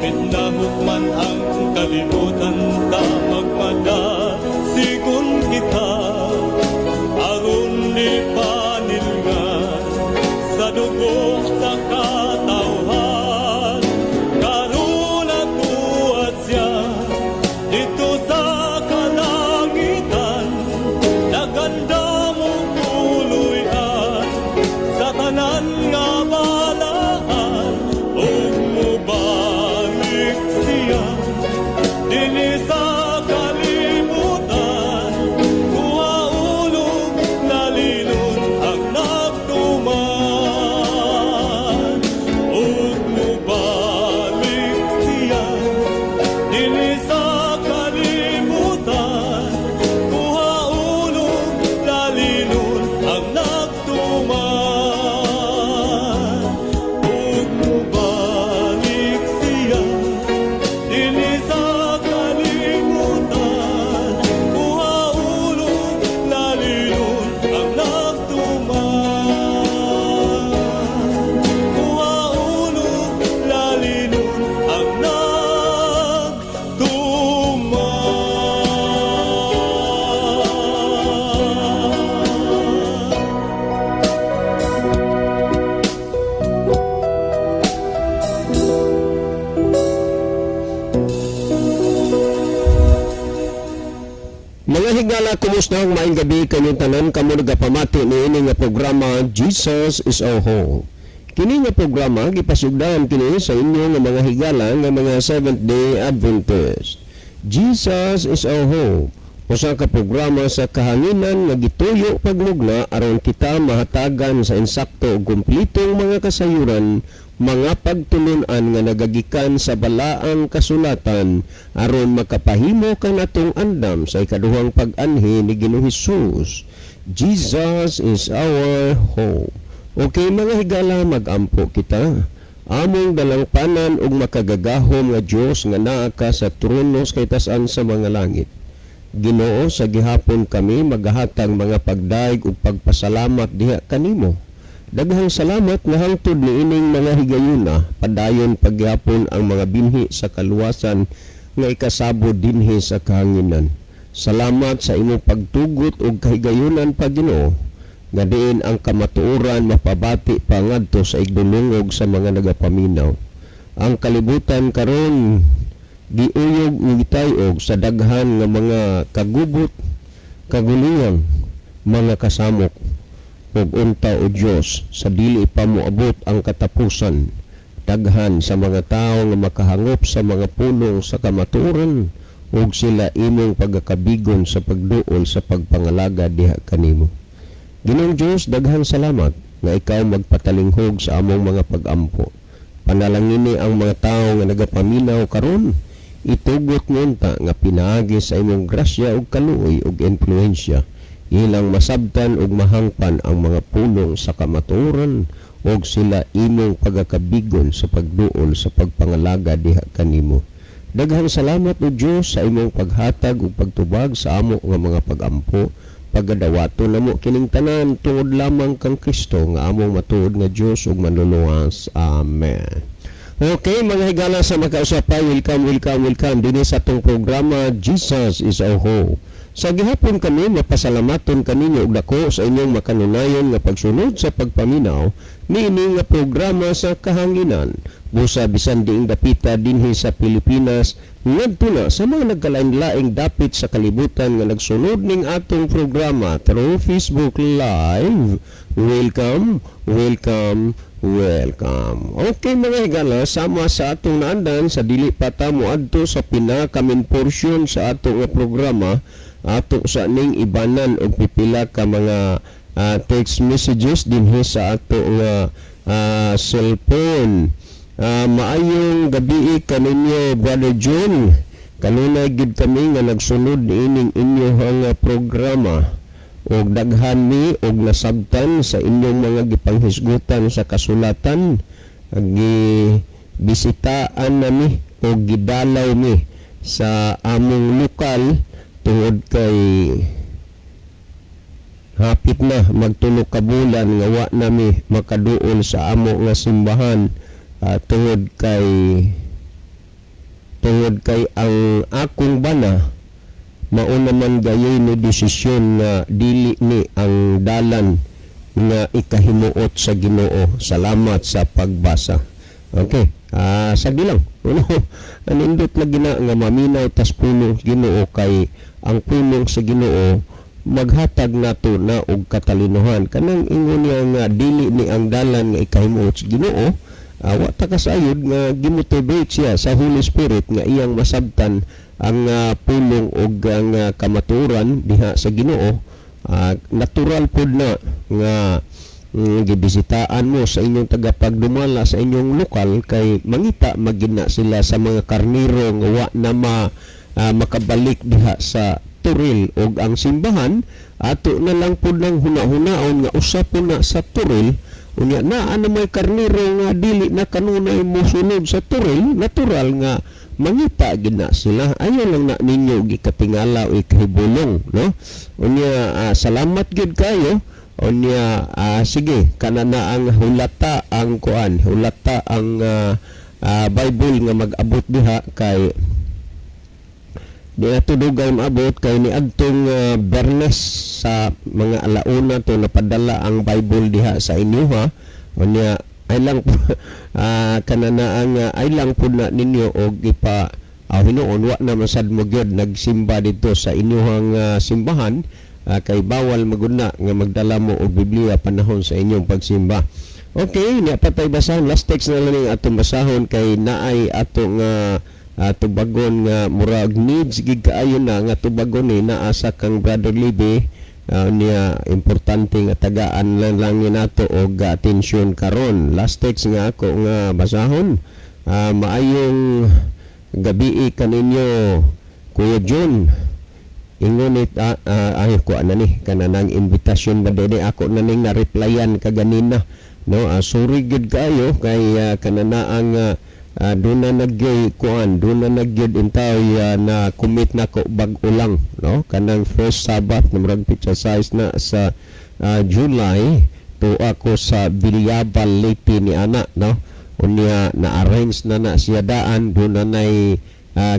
Hapit na hukman ang kalibutan ta magmadasigon kita aron ni panilngan sa dugo sa katawhan. Karon natuad siya dito sa kalangitan, nagandam og puloy-an sa tanan nga balaan, ug mobalik siya dinhi sa kalibutan, kuhaon og lalinon ang nagtuman, ug mobalik siya dinhi sa kalibutan, kuhaon og lalinon ang nagtuman, ug mobalik siya dinhi sa kalibutan, kuhaon og lalinon ang nagtuman, kuhaon og lalinon ang nagtuman. Mga higala, kumusta ang maayong gabi kanyong tanan kamo nagapamati niini nga programa, Jesus is Our Hope. Kini nga programa gipasugdan kini sa inyo nga mga higala nga mga Seventh Day Adventist. Jesus is Our Hope. Usa ka programa sa kahanginan nga gituyo pagmugna aron kita mahatagan sa insakto ug kumpletong mga kasayuran, mga pagtulun-an nga nagagikan sa balaang kasulatan aron makapahimo kanatong andam sa ikaduhang pag-anhi ni Ginoong Hesus. Jesus is our hope. Okay, mga higala, magampo kita. Among dalangpanan ug makagagahom nga Dios nga naa ka sa trono sa kitasan sa mga langit. Ginoo, sa gihapon kami magahatag mga pagdaig ug pagpasalamat diha kanimo. Daghang salamat nga hangtod niining mga higayuna padayon pagyapon ang mga binhi sa kaluwasan nga ikasabod dinhi sa kahanginan. Salamat sa imong pagtugot ug kahigayunan pa, Ginoo, nga diin ang kamatuoran mapabati pa ngadto sa igdulungog sa mga nagapaminaw. Ang kalibutan karon giuyog ug gitayog sa daghan nga mga kagubot, kaguliwang, mga kasamok. Ug unta, o Dios, sa dili pa moabot ang katapusan, daghan sa mga tawo nga makahangop sa mga pulong sa kamatuoran ug sila imong pagakabigon sa pagduol sa pagpangalaga diha kanimo. Ginoong Dios, daghang salamat nga ikaw magpatalinghog sa among mga pagampo. Panalangini ang mga tawo nga nagapaminaw karon. Itugot ngunta nga pinaagi sa imong grasya ug kaluoy ug impluwensya, ilang masabtan ug mahangpan ang mga pulong sa kamatuoran ug sila imong pagakabigon sa pagduol sa pagpangalaga diha kanimo. Daghang salamat, o Dios, sa imong paghatag ug pagtubag sa amo nga mga pagampo. Pagadawato namo kining tanan tungod lamang kang Kristo nga among matuod nga Dios ug manluluwas. Amen. Okay, mga higala sa makausapay, welcome, welcome, welcome dinhi sa atong programa, Jesus is Our Hope. Sa gihapon kami mapasalamaton kaninyo og dako sa inyong makanunayon nga pagsunod sa pagpaminaw niini nga programa sa kahanginan. Busa bisan diing dapita dinhi sa Pilipinas ngadto na sa mga nagkalain-laing dapit sa kalibutan nga nagsunod ning atong programa through Facebook Live. Welcome, welcome, welcome. Okay, mga higala, sama sa atong naandan, sa dili pa ta moadto sa pinaka-main portion sa atong nga programa, ato sa ning ibanan og pipila ka mga text messages dinhi sa ato nga cellphone. Maayong gabi kaninyo, Brother John. Kanunay gid kami nga nagsunod niining inyong nga programa og daghan mi og nasabtan sa inyong mga gipanghisgutan sa kasulatan. Gi bisitaan nami og gidalaw mi sa among lokal tungod kay hapit na magtulo ka bulan nga wa nami makaduol sa amo nga simbahan tungod kay Tungod kay ang akong bana mao naman gayoy ni desisyon nga dili ni ang dalan nga ikahimuot sa Ginoo. Salamat sa pagbasa. Okay, sagi lang. Ano, anindot lagi na nga maminaw tas pulong sa Ginoo kay ang pulong sa Ginoo maghatag nato na og katalinuhan. Kanang ingon niya nga dili ni ang dalan nga ikahimuot sa Ginoo, wa ta kasayod nga gimotivate siya sa Holy Spirit nga iyang masabtan ang pulong og ang kamatuoran diha sa Ginoo. Natural pod na nga gibisitaan mo sa inyong tagapagdumala sa inyong lokal kay mangita magina sila sa mga karniro nga wa na makabalik diha sa toril, og ang simbahan ato na lang pud nang huna-hunaon nga usa po na sa toril. Unya naa na may karniro nga dili na kanunay mosunod sa toril, natural nga mangita gid na sila. Ayaw lang na ninyo gikatingala o ikahibulong, no? Unya salamat gid kayo. Unya sige, kana na ang hulata ang kuan, hulata ang Bible nga mag-abot diha kay di na dugay maabot kay ni adtong Bernes sa mga alauna to napadala ang Bible diha sa inyo ha. Unya ay lang kana na ang ay lang pud na ninyo og ipa hinuon wa na masad mo gyud nagsimba dito sa inyong simbahan kay bawal maguna nga magdala mo og Biblia panahon sa inyong pagsimba. Okay, niya patay basahon. Last text na lang ning atong basahon kay naay atong tubagon nga murag needs gid kaayo na nga tubagon ni naa sa kang Brother Libby niya importante nga tagaan lang lang ni nato og atensyon karon. Last text nga ako nga basahon. Maayong gabii kaninyo, Kuya John. Ingon it ay ko na ni kananang invitation ba dili ako na ning na-replyan kaganina, no? Sorry gid kayo kay kanana ang doon na nagyoy kuan, doon na nagyod intaw na commit na ko bag-o lang, no? Kanang first Sabbath na murag picture size na sa July to ako sa Bilyabal, Leyte ni ana, no? Unya na-arrange na na siya daan, doon na nay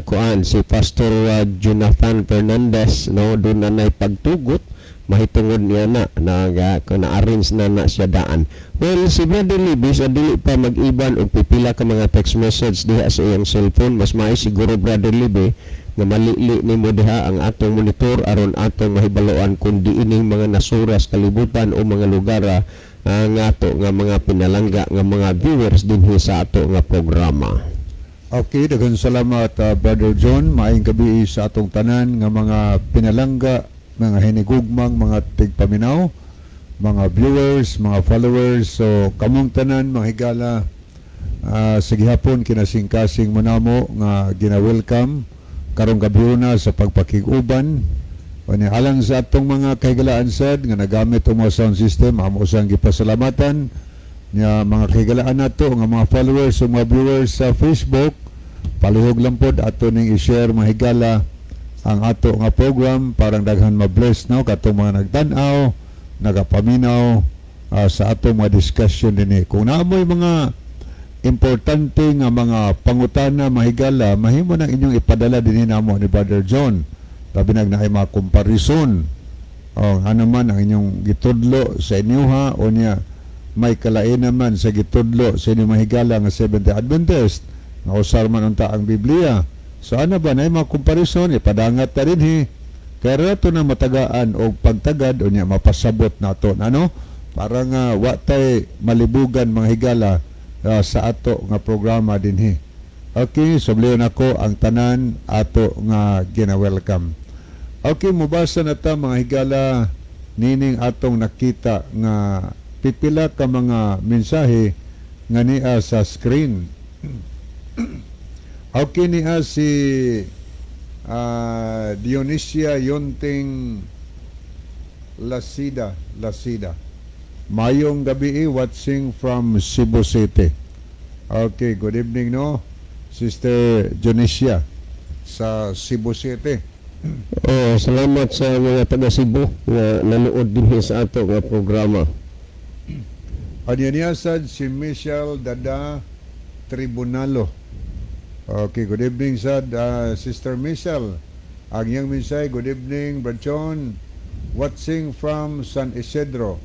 kuan si Pastor Jonathan Fernandez, no? Doon na nay pagtugot mahitungod niya na na-arrange na na siya daan. Well, si Brother Libby sa dili pa mag-iban og pipila ka mga text message diha sa iyang cellphone, mas maay siguro, Brother Libby, nga malili nimo diha ang atong monitor aron atong mahibaloan kung diining mga nasuras kalibutan o mga lugar ang ato nga mga pinalangga nga mga viewers dinhi sa ato nga programa. Okay, daghang salamat, Brother John. Maayong gabi sa atong tanan nga mga pinalangga, mga hinigugmang mga tigpaminaw, mga viewers, mga followers. So, kamong tanan, mga higala, sa gihapon kinasingkasing mo namo nga gina-welcome karong gabi sa pagpakig-uban. Unya alang sa atong mga kahigalaan sad nga nagamit ang mga sound system, amo sang gipasalamatan nya mga kahigalaan nato nga mga followers o mga viewers sa Facebook, palihog lang pod ato ning i-share, mga higala, ang ato nga program parang daghan ma-bless, no, katong mga nagtan-aw, nagapaminaw sa ato mga discussion dinhi. Kung naamoy mga importante nga mga pangutana, mahigala, mahimo nang inyong ipadala dinhi namo ni Brother John, labi nag naay mga comparison o ano man ang inyong gitudlo sa inyoha o niya may kalain naman sa gitudlo sa inyong mahigala nga Seventh-day Adventist nga usar man unta ang Biblia. So ano ba na mga comparison, ipadangat ta dinhi kaya ito na matagaan og pagtagad o niya mapasabot nato, ano, para nga wa tay malibugan, mga higala, sa ato nga programa dinhi. Okay, subliyon ako ang tanan ato nga gina-welcome. Okay, mubasa na ta, mga higala, nining atong nakita nga pipila ka mga mensahe nga niya sa screen. Okay, niya si Dionisia Yonting Lasida, Lasida. Mayong gabi, watching from Cebu City. Okay, good evening, no, Sister Dionisia sa Cebu City. Oh, salamat sa mga taga Cebu nga nanood dinhi sa ato nga programa. Anya niya sad si Michelle Dada Tribunalo. Okay, good evening sad Sister Michelle. Ang iyang mensahe, good evening, Brad John. Watching from San Isidro,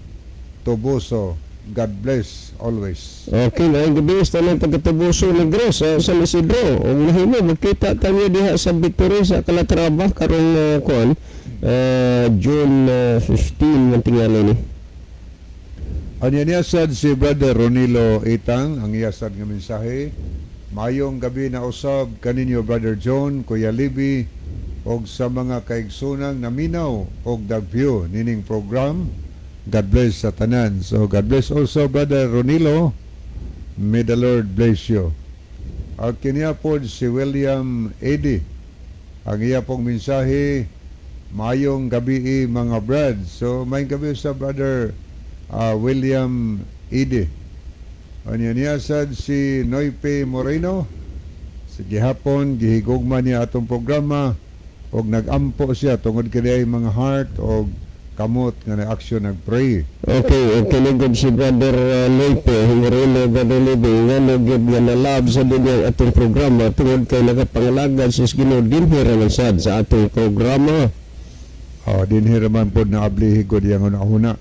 Toboso. God bless always. Okay, maayong gabi sa tanang taga-Toboso Negros sa San Isidro. Ug nahimo magkita kami diha sa Victory sa Calatrava karong kuan June 15 man tingali ni. Anya niya sad si Brother Ronilo Itang, ang iya sad nga mensahe. Mayong gabi na usab kaninyo, Brother John, Kuya Libby, og sa mga kaigsunang naminaw og nag-view nining program. God bless sa tanan. So God bless also, Brother Ronilo. May the Lord bless you. Ang kiniya pod si William Eddy. Ang iya pong mensahe, mayong gabi mga brad. So mayong gabi sa Brother William Eddy. Anya niya sad si Noipe Moreno. Sa gihapon, gihigugma niya atong programa og nagampo siya tungod kay mga heart og kamot nga na-action nag-pray. Okay, nigod si Brother Loipe, Moreno, Brother Loipe, nga nagyod nga na-love sa dunya atong programa tungod kay nagapangalagad sa Ginoo dinhi ra man sad sa atong programa. Oh, dinhi raman pod na abli higod yang una-una.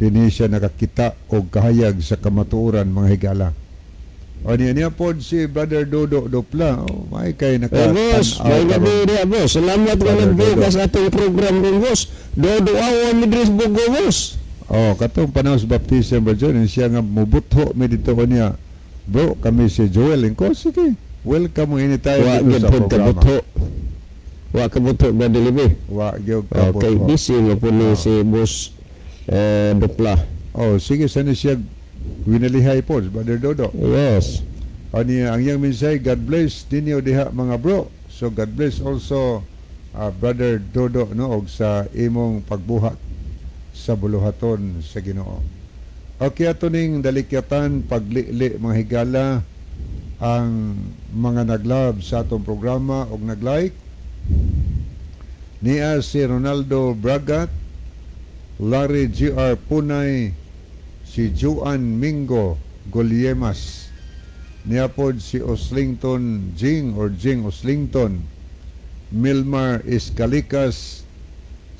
Dinhi siya nakakita og kahayag sa kamatuoran, mga higala. O niya niya pod si Brother Dodo Dupla. Oh, may kay naka Eh, boss, tan-aw may gabi karon. diha, boss. Salamat nga Brother nag-view Dodo. ka sa atong program rin, boss. Dodo awa mi diri sa Bogo, boss. Oh, katong panahon sa baptism, Brother John, siya nga mubutho mi dito ko niya. Bro, kami si Joel. Ko, sige. Welcome mo anytime Wa dito gyud sa pod programa. kabutho. Wa kabutho, Brother Libby. Wa gyud Okay, kabutho. busy nga po ni si Boss Dupla. Oh, sige, sana siya winalihay po, Brother Dodo. Yes. Ani ang iyang mensahe, God bless ninyo diha mga bro. So God bless also Brother Dodo, no, og sa imong pagbuhat sa buluhaton sa Ginoo. Okay, ato ning dalikyatan paglili, mga higala, ang mga nag-love sa atong programa og nag-like. Niya si Ronaldo Bragat, Larry G.R. Punay, si Juan Mingo Goliemas. Niya pod si Oslington Jing or Jing Oslington, Milmar Escalicas,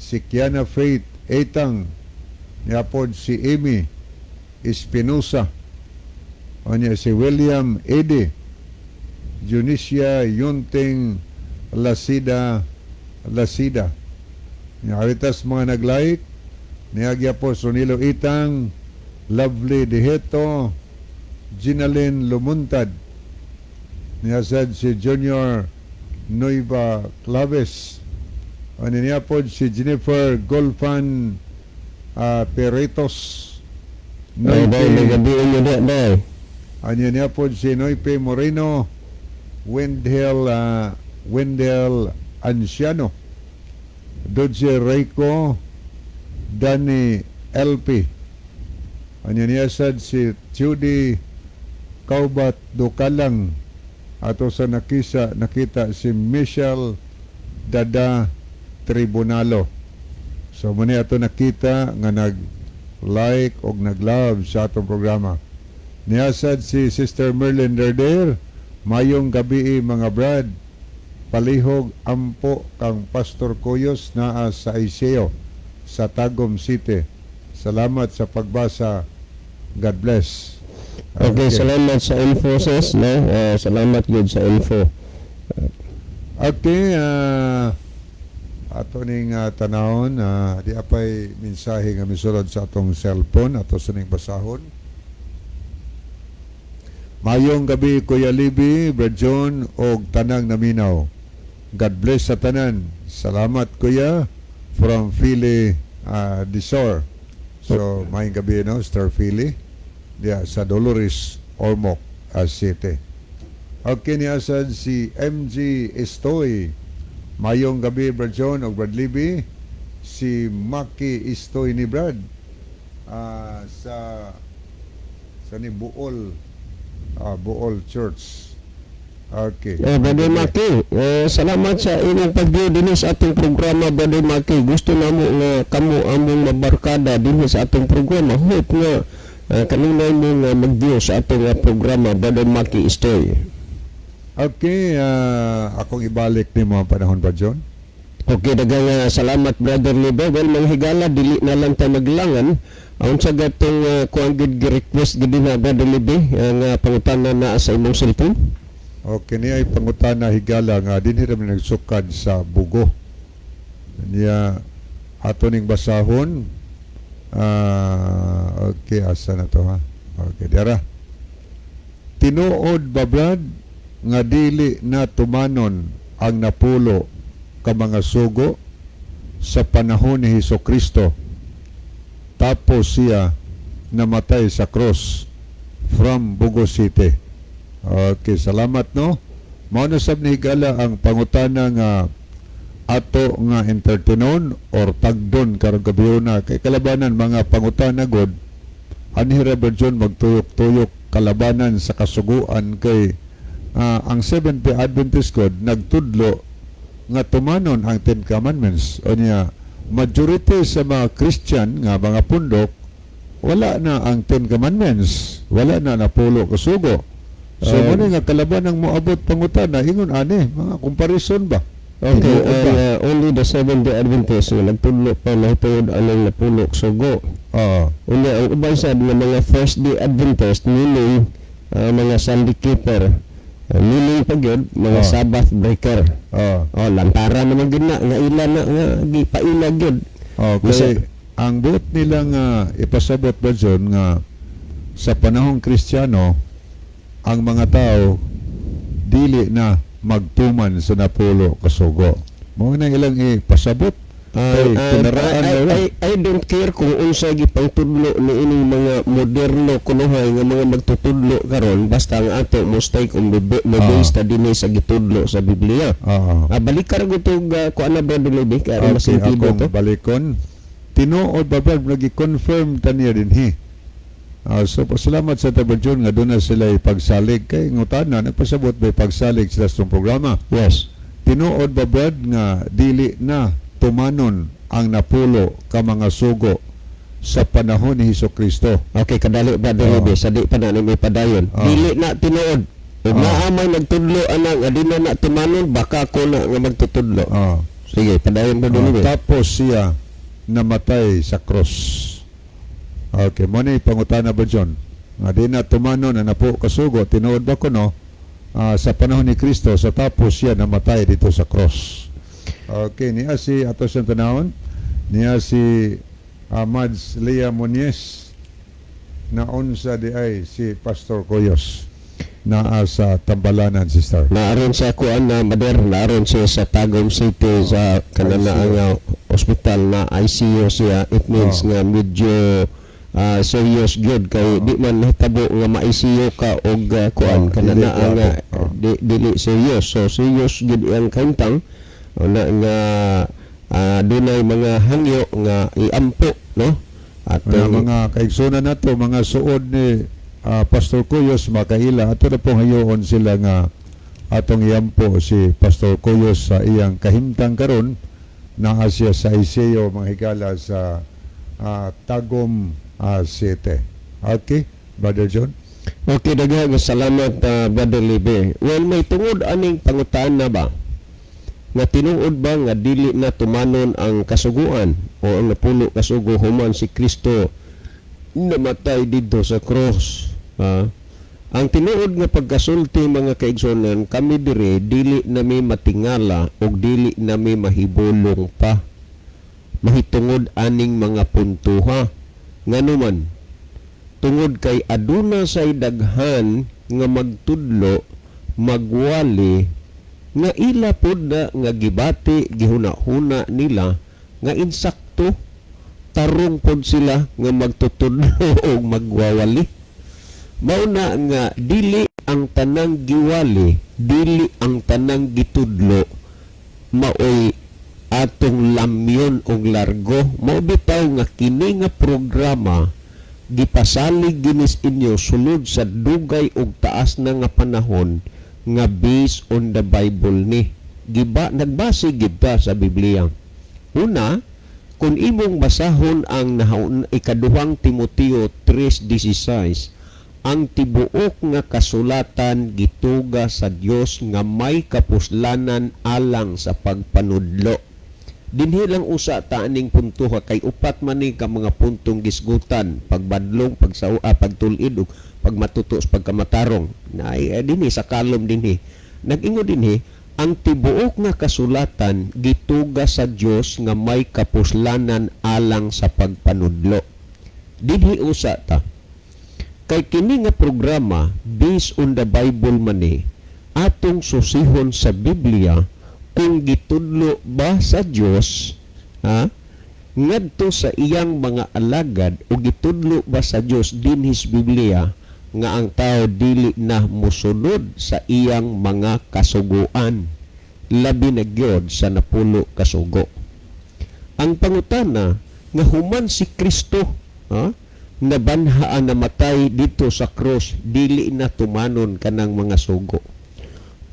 si Kiana Faith Etang, niya pod si Amy Espinosa, o niya si William Ede, Junisia Yunting Lasida Lasida. Niya aritas mga nag-like, niya po Sonilo Itang, Lovely Diheto, Ginalyn Lumuntad, niya sad si Junior Nueva Claves, ano niya po si Jennifer Golfan Peretos, Ay, day, may Noipe, gabi inyo diha, day. ano niya po si Noipe Moreno, Wendell Wendell Anciano, Dodge Reiko, Danny LP. Ano niya sad si Judy Kaubat Dukalang, ato sa nakisa nakita si Michelle Dada Tribunalo. So muna ato nakita nga nag like og nag-love sa atong programa. Niyasad si Sister Merlin Derder, mayong gabi mga brad, palihog ampo kang Pastor Koyos naa sa ICEO sa Tagum City. Salamat sa pagbasa. God bless. Okay, salamat sa info, sis, no? Salamat gud sa info. Okay, ato ning tanawon, di apay mensahe nga misulod sa atong cellphone, ato sa ning basahon. Mayong gabi, Kuya Libby, Brad John og tanang naminaw. God bless sa tanan. Salamat, Kuya, from Philly Disor. So mayong gabi, no, Star Philly diya sa Dolores, Ormoc City. Okay, niya sad si MG Estoy. Mayong gabi, Brad John og Brad Libby. Si Maki Estoy ni Brad. Sa ni Buol Buol Church. Okay. Brother Maki, salamat sa inyong pag-view dinhi sa atong programa, Brother Maki. Gusto namo nga kamo among mabarkada dinhi sa atong programa. Hope nga kanunay mo nga mag-view sa atong programa, Brother Maki Estoy. Okay, akong ibalik nimo ang panahon pa, John. Okay, daghang salamat, Brother Libe. Well, mga higala, dili na lang ta maglangan. Ang sa gatong kuang gid gi-request gid na, Brother Libe, ang pangutana na sa imong cellphone. Okay, niya ay pangutana, higala, nga dinhi ra man nagsukad sa Bugo. Niya ato ning basahon. Okay, asa na to ha? Okay, dara. Tinuod ba, Brad, nga dili na tumanon ang napulo ka mga sugo sa panahon ni Hesus Kristo? Tapos siya namatay sa cross. From Bugo City. Okay, salamat, no. Mao na sab ni, higala, ang pangutana nga ato nga entertainon or tagdon karong gabiuna kay kalabanan mga pangutana god anhi ra ba, John, magtuyok-tuyok kalabanan sa kasuguan kay ang Seventh-day Adventist God nagtudlo nga tumanon ang Ten Commandments. O niya, majority sa mga Christian nga mga pundok, wala na ang Ten Commandments, wala na napulo kasugo. So mo nga kalaban ang moabot pangutana ingon ani mga comparison ba. Okay, Tinuod ba? and only the Seventh-day Adventist nga nagtudlo pa mahitungod anang napulo sugo. Oo. Unya ang uban sad nga mga First Day Adventist, meaning mga Sunday keeper, meaning pa gyud mga Sabbath breaker. Oo. Oh, lantara naman gyud na nga ila na nga gipaila gyud. Okay. Ang buot nila nga ipasabot ba, John, nga sa panahong Kristiyano ang mga tao dili na magtuman sa napulo kasugo. Mao na ilang ipasabot. Ay, Kay kinaraan nila. I don't care kung unsa gipangtudlo ni ining mga moderno kunuhay nga mga magtutudlo karon, basta ang ato mo stay kung mo base ta dinhi sa gitudlo sa Biblia. Oo. Balik ka ra gud og kuan na, Brother Levi, kay aron Okay, masintido akong to. balikon. Tinuod ba ba nagi-confirm ta niya dinhi? So pasalamat sa Brother John nga doon na sila ipagsalig kay ngutana nagpasabot ba ipagsalig sila sa itong programa. Yes. Tinuod ba, Brad, nga dili na tumanon ang napulo ka mga sugo sa panahon ni Hesus Kristo? Okay, kadali, Brother Levi, sa di pa na ni may padayon. Dili na tinuod. Ug naa may nagtudlo ana nga di na na tumanon, baka ako na nga magtutudlo. Sige, padayon, Brother Levi. Tapos siya namatay sa cross. Okay, mo ni pangutana ba, John? Nga di na tumanon ang napulo kasugo, tinuod ba kuno sa panahon ni Kristo sa tapos siya namatay dito sa cross? Okay, niya si ato siyang tanawon, niya si Mads Lea Monies na unsa di ay si Pastor Koyos naa sa Tambalanan, sister. Naaron sa kuan na Mader, naaron siya sa Tagum City sa kanana ICU. ang ospital na ICU siya. It means nga medyo serious gyud kay di man nahitabo nga ma-ICU ka og kuan kanana dili ang gwapo. Dili serious. So serious gyud ang kahimtang na nga dunay mga hangyo nga iampo, no? At Mga, mga kaigsunan nato, mga suod ni Pastor Cuyos makaila, ato na pong hayoon sila nga atong iampo si Pastor Cuyos sa iyang kahimtang karon. Naa siya sa ICU, mga higala, sa Tagum City. Okay, Brother John? Okay, daghang salamat, Brother Libe. Well, may tungod aning pangutana ba? Nga tinuod ba nga dili na tumanon ang kasuguan o ang napulo kasugo human si Kristo namatay didto sa cross? Ha? Ang tinuod nga pagkasulti, mga kaigsonan, kami dire dili nami matingala og dili nami mahibulong pa mahitungod aning mga puntuha. Nganuman, tungod kay aduna say daghan nga magtudlo, magwali nga ila pod na nga gibati, gihuna-huna nila nga insakto, tarong pod sila nga magtutudlo og magwawali. Mao na nga dili ang tanang giwali, dili ang tanang gitudlo maoy atong lamyon og largo. Mao bitaw nga kini nga programa gipasalig ginis inyo sulod sa dugay og taas na nga panahon nga based on the Bible ni giba nagbase gid ta sa Biblia. Una, kung imong basahon ang nahaun, Ikaduhang Timoteo 3:16, Ang tibuok nga kasulatan gituga sa Dios nga may kapuslanan alang sa pagpanudlo. Dinhi lang usa ta aning puntoha kay upat man ni ka mga puntong gisgutan: pagbadlong, pagtul-id ug pagmatuto sa pagkamatarong. Na dinhi sa kalom dinhi. Nag-ingon dinhi, ang tibuok nga kasulatan gituga sa Dios nga may kapuslanan alang sa pagpanudlo. Dinhi usa ta. Kay kini nga programa based on the Bible man ni, atong susihon sa Biblia kung gitudlo ba sa Dios, ha, ngadto sa iyang mga alagad o gitudlo ba sa Dios dinhi sa Biblia nga ang tao dili na mosunod sa iyang mga kasuguan, labi na gyud sa 10 kasugo. Ang pangutana nga human si Kristo, ha, nabanhaan, namatay dito sa krus, dili na tumanon kanang mga sugo.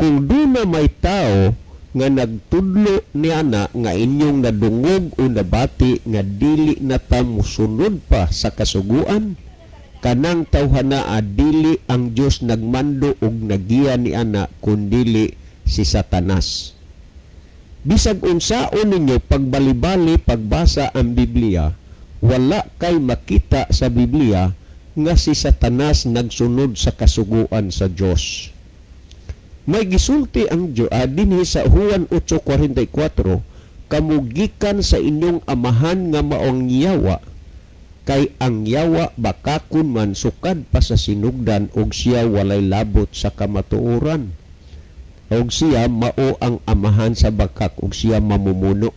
Kung duna may tao nga nagtudlo niana nga inyong nadungog o nabati nga dili na ta mosunod pa sa kasuguan, kanang tawhana dili ang Dios nagmando og nagiya ni ana kundili si Satanas. Bisag unsaon ninyo pagbalibali pagbasa ang Biblia, wala kay makita sa Biblia nga si Satanas nagsunod sa kasuguan sa Dios. May gisulti ang Dios dinhi sa Juan 8:44, "Kamo gikan sa inyong amahan nga maong yawa, kay ang yawa bakakon man sukad pa sa sinugdan og siya walay labot sa kamatuoran. Og siya mao ang amahan sa bakak og siya mamumuno."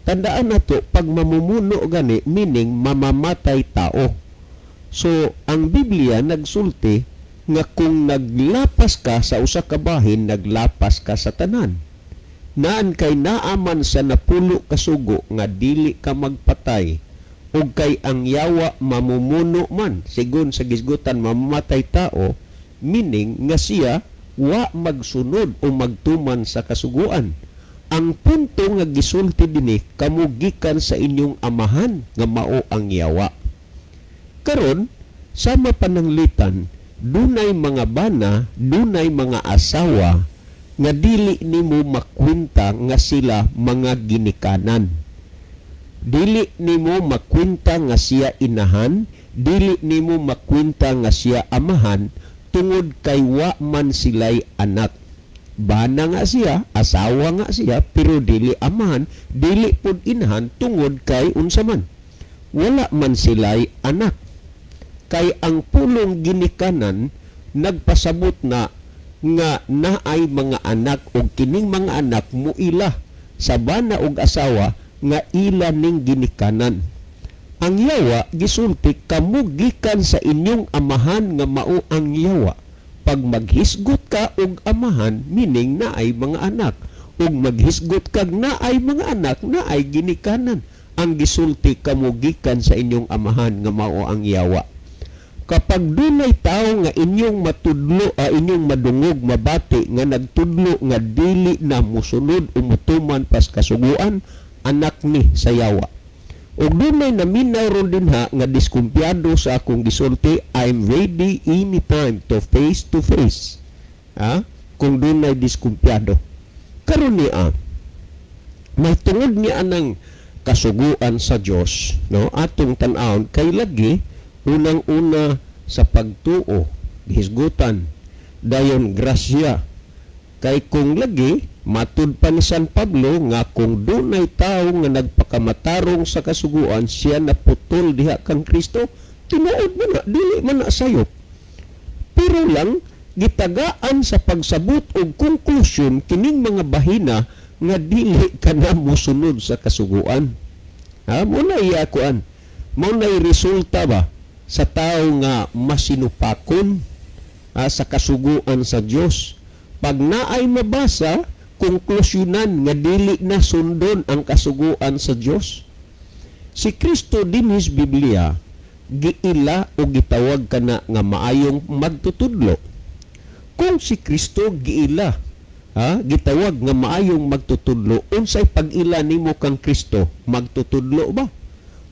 Tandaan nato, pag mamumuno gani, meaning mamamatay tao. So, ang Biblia nagsulti nga kung naglapas ka sa usa ka bahin, naglapas ka sa tanan. Naan kay naaman sa 10 kasugo nga dili ka magpatay, ug kay ang yawa mamumuno man, sigon sa gisgutan mamamatay tao, meaning nga siya wa magsunod o magtuman sa kasuguan. Ang punto nga gisulti dinhi, kamo gikan sa inyong amahan nga mao ang yawa. Karon, sama pananglitan, dunay mga bana, dunay mga asawa nga dili nimo makwenta nga sila mga ginikanan. Dili nimo makwenta nga siya inahan, dili nimo makwenta nga siya amahan, tungod kay wa man sila'y anak. Bana nga siya, asawa nga siya, pero dili amahan, dili pud inahan, tungod kay unsa man, wala man sila'y anak. Kay ang pulong ginikanan nagpasabot na nga naay mga anak og kining mga anak muila sa bana og asawa nga ila ning ginikanan. Ang yawa gisulti, kamo gikan sa inyong amahan nga mao ang yawa. Pag maghisgot ka og amahan, meaning naay mga anak. Ug maghisgot kag naay mga anak, naay ginikanan. Ang gisulti, kamo gikan sa inyong amahan nga mao ang yawa. Kapag dunay tawo nga inyong matudlo, inyong madungog, mabati nga nagtudlo nga dili na musunod o mutuman pas kasuguan, anak ni sa yawa. Ug dunay naminaw ron dinha nga diskumpiyado sa akong gisulti, I'm ready anytime to face. Ha? Kung dunay diskumpiyado. Karon niya, may tungod niya anang kasuguan sa Dios, no? Atong tan-awon kay lagi unang-una sa pagtuo, hisgutan, dayon grasya. Kay kung lagi matud pa ni San Pablo nga kung dunay tawo nga nagpakamatarong sa kasuguan, siya naputol diha kang Kristo, tinuod man na, dili man na sayop. Pero lang gitagaan sa pagsabot og konklusyon kining mga bahina nga dili ka na mosunod sa kasuguan. Ha, mo na iya kuan. Mo na resulta ba sa tao nga masinupakon, ha, sa kasuguan sa Dios. Pag naay mabasa, konklusyonan nga dili na sundon ang kasuguan sa Dios. Si Kristo dinhi sa Biblia giila o gitawag kana nga maayong magtutudlo. Kung si Kristo giila, ha, gitawag nga maayong magtutudlo, unsay pag-ila nimo kang Kristo? Magtutudlo ba?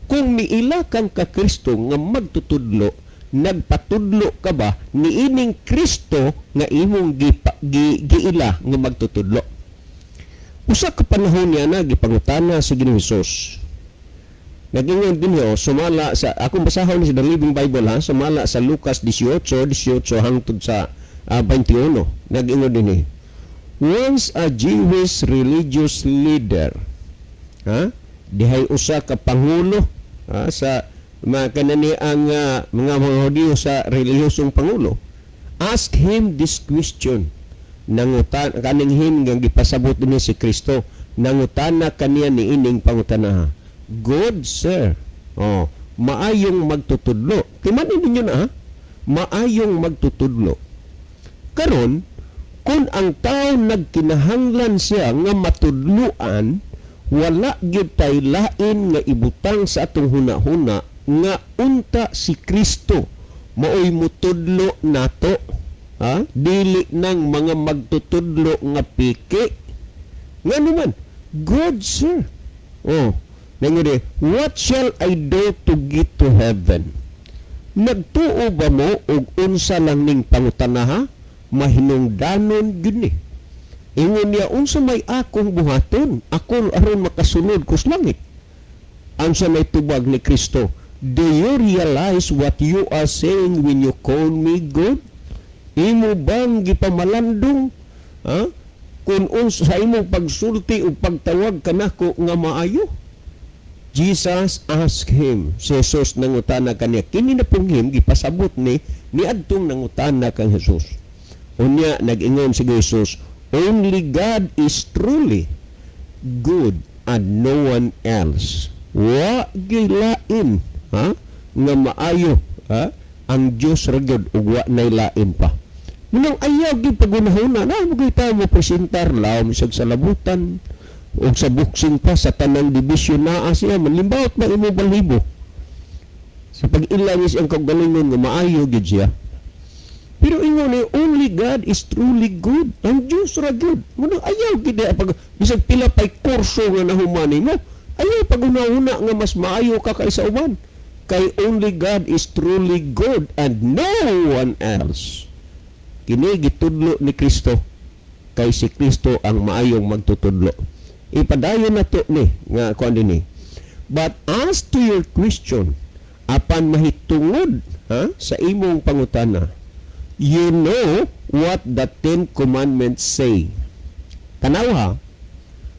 Kung miila kang ka Kristo nga magtutudlo, Nagpatudlo ka ba niining Kristo nga imong giila nga magtutudlo? Usa ka panahon niya na gipangutana si Ginoong Hesus. Nagingon din niyo, sumala sa akong basahon sa The Living Bible ha, sumala sa Lucas 18:18 hangtod sa 21. Nagingon din ni. Once a Jewish religious leader, ha? Dihay usa ka pangulo, ha, sa mga kanani ang mga mga Hudiyo sa relihiyosong pangulo. Ask him this question. Nangutan kaning him nga gipasabot dinhi si Kristo. Nangutana kaniya niining pangutana. "Good sir." Oh, maayong magtutudlo. Timanin ninyo na ha. Maayong magtutudlo. Karon, kung ang tao nagkinahanglan siya nga matudluan, wala gyud tay lain nga ibutang sa atong hunahuna nga unta si Kristo maoy mutudlo nato, ha? Dili nang mga magtutudlo nga piki. Ngano man, "Good sir," oh, nanguri, "what shall I do to get to heaven?" Nagtuo ba mo og unsa lang ning pangutana ha? Mahinungdanon gyud ni. Ingon niya, "Unsa may akong buhaton ako aron makasunod ko sa langit?" Unsa may tubag ni Kristo? "Do you realize what you are saying when you call me good? Imo bang gipamalandong, ha, kung unsa sa imong pagsulti o pagtawag kanako nga maayo?" Jesus asked him, si Jesus nangutana kaniya, kini na pong him, gipasabot ni, niadtong nangutana kang Jesus. Unya, nag-ingon si Jesus, "Only God is truly good and no one else." Wa gilain, ha, nga maayo, ha, ang Dios ra gyud ug wa nay lain pa. Munang ayaw gyud pagunahuna na mo kita mo presentar laom siya sa labutan ug sa boxing pa, sa tanang dibisyon naa siya, manlimbawot ba imo balhibo sa pag-ila niya siyang kaugalingon nga maayo gyud siya. Pero ingon ni, "Only God is truly good." Ang Diyos ra gyud. Munang ayaw gyud pag bisag pila pay kurso nga nahuman nimo, ayaw pag-una-una nga mas maayo ka kaysa uban. Kay only God is truly good and no one else. Kini gitudlo ni Kristo kay si Kristo ang maayong magtutudlo. Ipadayon na to ni nga kuan dinhi. "But as to your question," apan mahitungod, ha, sa imong pangutana, "you know what the Ten Commandments say." Tanaw ha,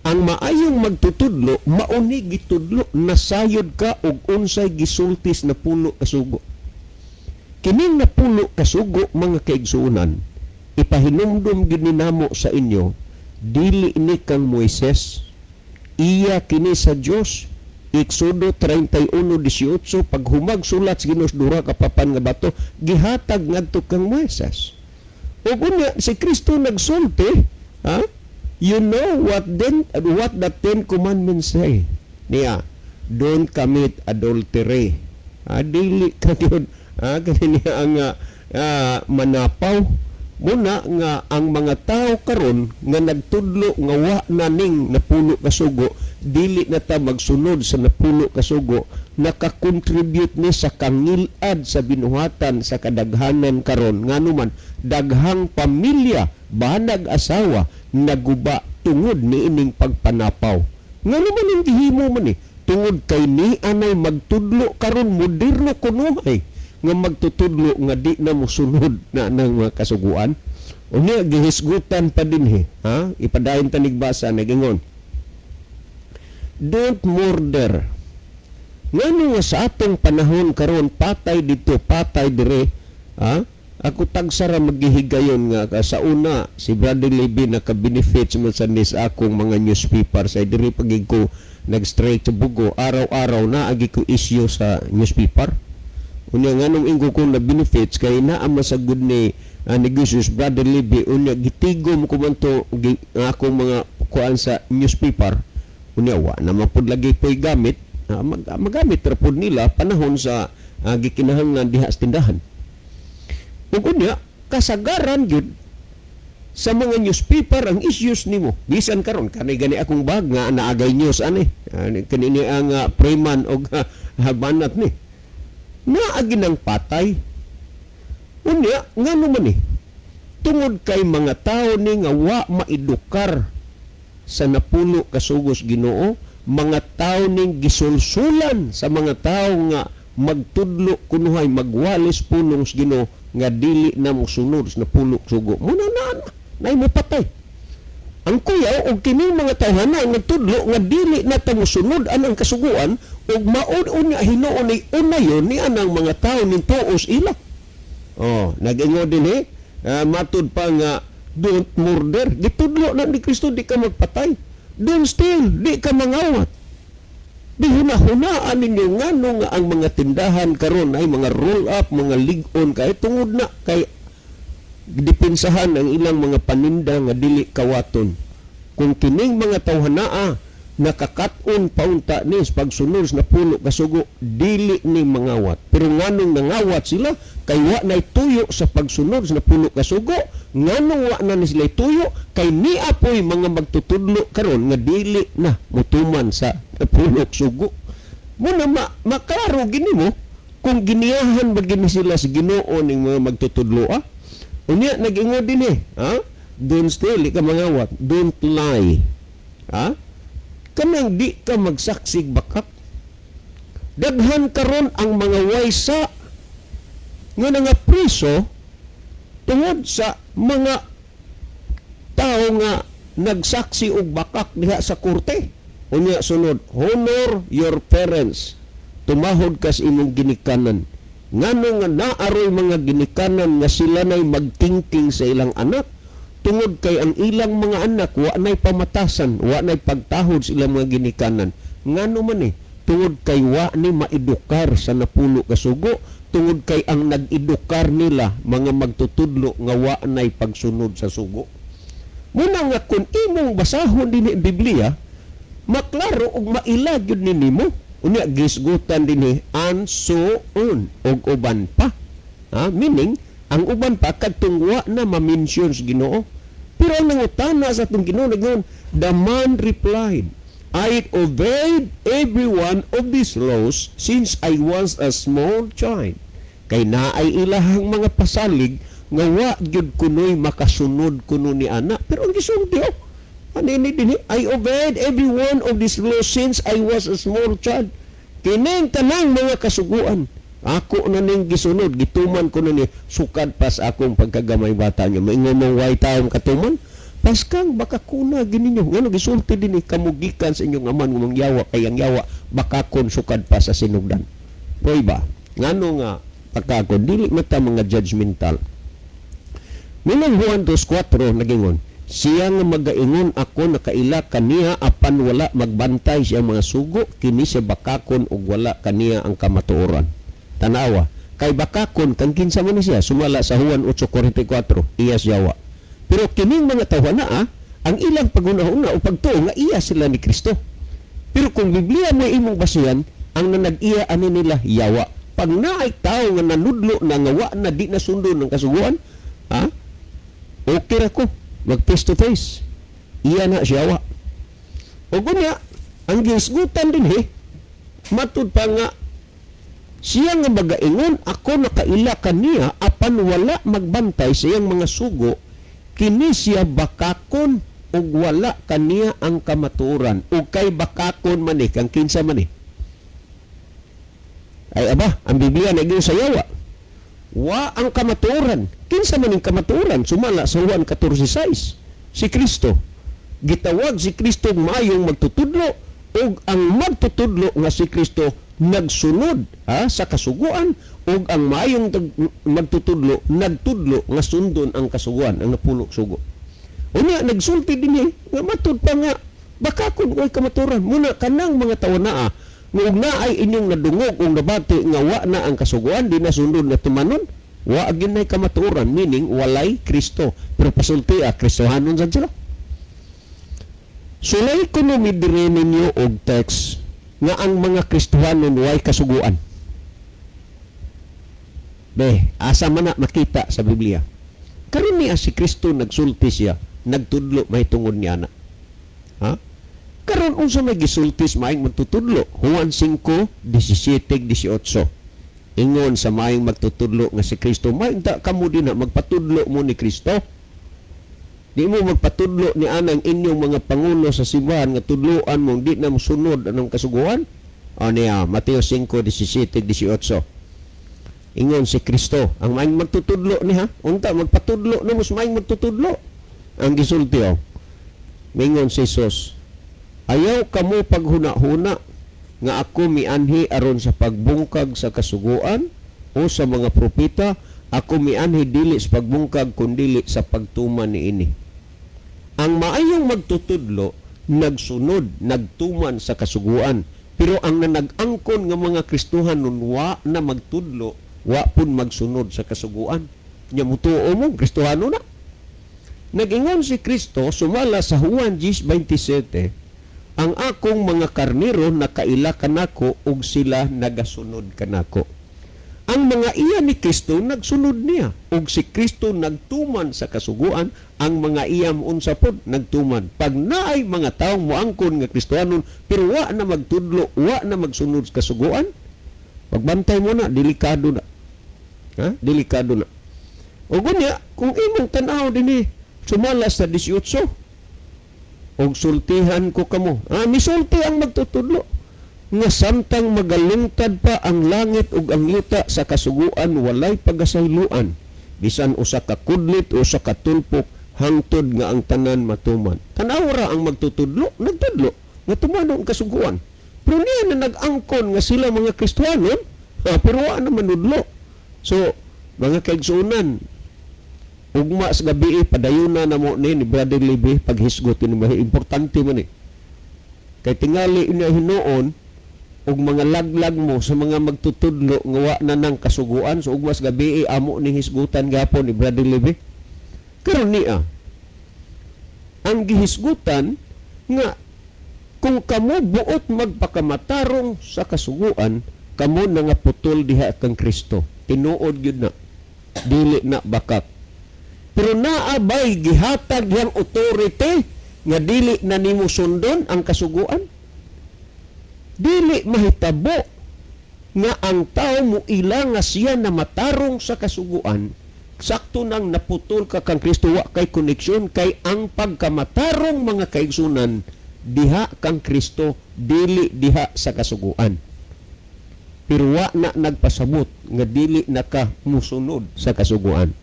ang maayong magtutudlo, mauni gitudlo, nasayod ka og unsay gisultis napulo kasugo. Kining napulo kasugo, mga kaigsuonan, ipahinumdum gyud ni namo sa inyo, dili ni kang Moises, iya kini sa Dios. Exodo 31:18, paghumag sulat sa Ginoo duha ka papan nga bato, gihatag ngadto kang Moises. Ug unya si Kristo nagsulti, ha? "You know what the Ten Commandments say." Niya, "Don't commit adultery." Ah, dili ka yun. Ah, kani niya ang manapaw. Muna nga ang mga tao karon nga nagtudlo nga wa na ning napulo kasugo, dili na ta magsunod sa napulo kasugo, nakakontribute ni sa kangilad sa binuhatan sa kadaghanan karon. Ngano man, daghang pamilya, banag asawa, naguba tungod niining pagpanapaw. Ngano man ang gihimo man ni? Tungod kay ni anay magtudlo karon, moderno kunuhay nga magtutudlo nga di na mosunod na ng mga kasuguan. Unya gihisgutan pa dinhi, ha? Ipadayon ta basa, nagingon. "Don't murder." Ngano nga sa atong panahon karon patay dito, patay dire, ha? Ako tagsara maghihigayon nga ka sa una si Brother Levy naka-benefits man sa nis akong mga newspaper sa diri pagig ko nag-straight sa Bugo, araw-araw na agi ko issue sa newspaper. Unya nganong ingo ko na benefits kay naa man sa good ni negosyo Brother Levy, unya gitigom ko man to ang akong mga kuan sa newspaper. Unya wa na man pud lagi po'y gamit, magamit ra pud nila panahon sa gikinahanglan diha sa tindahan. Ug unya kasagaran gyud sa mga newspaper ang issues nimo. Bisan karon kanay gani akong bag nga naagay news ani. Ani kanini ang Freeman og banat ni. Naagi ng patay. Unya, ngano man eh? Tungod kay mga tao ni nga wa maedukar sa napulo kasugos Ginoo, mga tao ning gisulsulan sa mga tao nga magtudlo kunuhay, magwalis pulong sa Ginoo nga dili na mosunod sa napulo sugo. Muna na na, nay mo patay. Ang kuyaw og kining mga tawhana ang nagtudlo nga dili na ta mosunod anang kasuguan ug maud unya hinuon ni unayon ni anang mga tao ning tuos ila. Oh, nag-ingon din eh, matud pa nga don't murder. Gitudlo na ni Kristo, di ka magpatay. Don't steal, di ka mangawat. Di hunahunaan ninyo ngano nga ang mga tindahan karon ay mga roll up, mga lig-on kay tungod na kay dipinsahan ang ilang mga paninda nga dili kawaton. Kung kining mga tawhanaa nakakat-on paunta ni sa pagsunod sa napulo kasugo, dili ni mangawat. Pero nganong nangawat sila kay wa nay tuyo sa pagsunod sa napulo kasugo, nganong wa na ni sila tuyo kay niapoy mga magtutudlo karon nga dili na mutuman sa napulo sugo. Muna maklaro gini mo kung giniyahan ba gini sila sa Ginoo ning mga magtutudlo ah. Unya nag-ingon din eh, ha? Don't steal, di ka mangawat. Don't lie. Ha? Kanang di ka magsaksig bakak. Daghan karon ang mga waysa nga nangapriso tungod sa mga tao nga nagsaksi og bakak diha sa korte. Unya sunod, honor your parents. Tumahod ka sa imong ginikanan. Ngano nga naaroy mga ginikanan nga sila nay magtingking sa ilang anak tungod kay ang ilang mga anak wa nay pamatasan, wa nay pagtahod sa ilang mga ginikanan. Ngano man eh, tungod kay wa ni maedukar sa napulo ka sugo, tungod kay ang nag-edukar nila mga magtutudlo nga wa nay pagsunod sa sugo. Muna nga kung imong basahon dinhi ang Biblia, maklaro og maila gyud ni nimo. Unya gisgutan dinhi and so on og uban pa. Ha? Meaning ang uban pa kadtong wa na ma-mention sa Ginoo. Pero ang nangutana sa atong Ginoo nagnon, the man replied, "I obeyed every one of these laws since I was a small child." Kay naay ilahang mga pasalig nga wa gyud kunoy makasunod kuno ni ana. Pero ang gisulti oh, ano ini dinhi? "I obeyed every one of these laws since I was a small child." Kining tanang mga kasuguan, ako na ning gisunod, gituman ko na ni sukad pa sa akong pagkagamay bata niya. Maingon mo way taong katuman? Paskang baka kuna gininyo. Ngano gisulti dinhi, kamugikan sa inyong aman nga mangyawa kay ang yawa bakakon sukad pa sa sinugdan. Poy ba? Ngano nga pagkakon dili mata mga judgmental. Minang Juan 2.4 nagingon, siya nga magaingon ako nakaila kaniya apan wala magbantay siya mga sugo, kini siya bakakon ug wala kaniya ang kamatuoran. Tanawa, kay bakakon kang kinsa man ni siya, sumala sa Juan 8.44, iya siyawa. Pero kining mga tawhana ah, ang ilang paghuna-huna o pagtuo nga iya sila ni Kristo. Pero kung Biblia mo imong basihan, ang nanag-iya ani nila yawa. Pag naay tao nga nanudlo na nga wa na di na sundon ng kasuguan, ha? Okay ra ko, mag face to face. Iya na siya wa. O gunya, ang gisgutan din eh, matud pa nga, siya nga magaingon, ako nakaila kaniya, apan wala magbantay sa iyang mga sugo, kini siya bakakon ug wala kaniya ang kamatuoran. Ug kay bakakon man eh, kang kinsa man eh. Ay aba, ang Biblia naging sa yawa. Wa ang kamatuoran. Kinsa man ang kamatuoran? Sumala sa Juan 14.6. Si Kristo. Gitawag si Kristo mayong magtutudlo ug ang magtutudlo nga si Kristo nagsunod ha, sa kasuguan ug ang mayong magtutudlo nagtudlo nga sundon ang kasuguan, ang napulo sugo. Unya nagsulti din eh, nga matud pa nga baka kun way kamatuoran muna kanang mga tawo naa nga ug naay inyong nadungog ug nabati nga wa na ang kasuguan di na sundon nga tumanon, wa gyud nay kamatuoran, meaning walay Kristo. Pero pasulti ah, Kristohanon sad sila. Sulay kuno midire ninyo og text nga ang mga Kristohanon way kasuguan. Be, asa man na makita sa Biblia? Karon niya si Kristo nagsulti siya, nagtudlo mahitungod niya na. Ha? Karon unsa may gisulti sa maayong magtutudlo? Juan 5:17-18. Ingon sa maayong magtutudlo nga si Kristo, may kamo din na magpatudlo mo ni Kristo. Di mo magpatudlo ni anang inyong mga pangulo sa simbahan nga tudloan mo di na mosunod anang kasuguan. O niya, Mateo 5:17, 18. Ingon si Kristo, ang maayong magtutudlo niya, unta magpatudlo na mo sa maayong magtutudlo. Ang gisulti oh. Mingon si Jesus, "Ayaw kamo paghuna-huna nga ako mianhi aron sa pagbungkag sa kasuguan o sa mga propeta. Ako mianhi dili sa pagbungkag kundili sa pagtuman niini." Ang maayong magtutudlo nagsunod, nagtuman sa kasuguan. Pero ang nanag-angkon nga mga Kristuhan nun wa na magtudlo, wa pun magsunod sa kasuguan. Nya mutuo mo, Kristuhano na. Nag-ingon si Kristo sumala sa Juan 10:27, "Ang akong mga karnero nakaila kanako ug sila nagasunod kanako." Ang mga iya ni Kristo nagsunod niya ug si Kristo nagtuman sa kasuguan, ang mga iya unsa pod nagtuman. Pag naay mga taong moangkon nga Kristohanon pero wa na magtudlo, wa na magsunod sa kasuguan, pagbantay mo na, delikado na. Ha? Delikado na. O gunya, kung imong tan-aw dinhi sumala sa 18, "Og sultihan ko kamo." Ah, misulti ang magtutudlo nga samtang magalungtad pa ang langit ug ang yuta, sa kasuguan walay pagasayloan bisan usa ka kudlit o usa ka tulpok hangtod nga ang tanan matuman. Tan-aw ra, ang magtutudlo nagtudlo nga tumanon ang kasuguan. Pero niya na nag-angkon nga sila mga Kristohanon, ah, pero wa na manudlo. So, mga kaigsuonan, ugma sa gabi padayuna na mo ni Brother Libby paghisgot ini, importante man eh. Kay tingali niya hinuon og mga laglag mo sa mga magtutudlo nga wa na nang kasuguan. So ugma sa gabi amo ning hisgutan gapon ni Brother Libby. Karon niya ang gihisgutan nga kung kamo buot magpakamatarong sa kasuguan, kamo na nga putol diha kang Kristo. Tinuod gyud na, dili na bakak. Pero naa bay gihatag yang authority nga dili na nimo sundon ang kasuguan? Dili mahitabo nga ang tao mo ila nga siya na matarong sa kasuguan sakto nang naputol ka kang Kristo, wa kay koneksyon, kay ang pagkamatarong, mga kaigsunan, diha kang Kristo, dili diha sa kasuguan. Pero wa na nagpasabot nga dili na ka musunod sa kasuguan.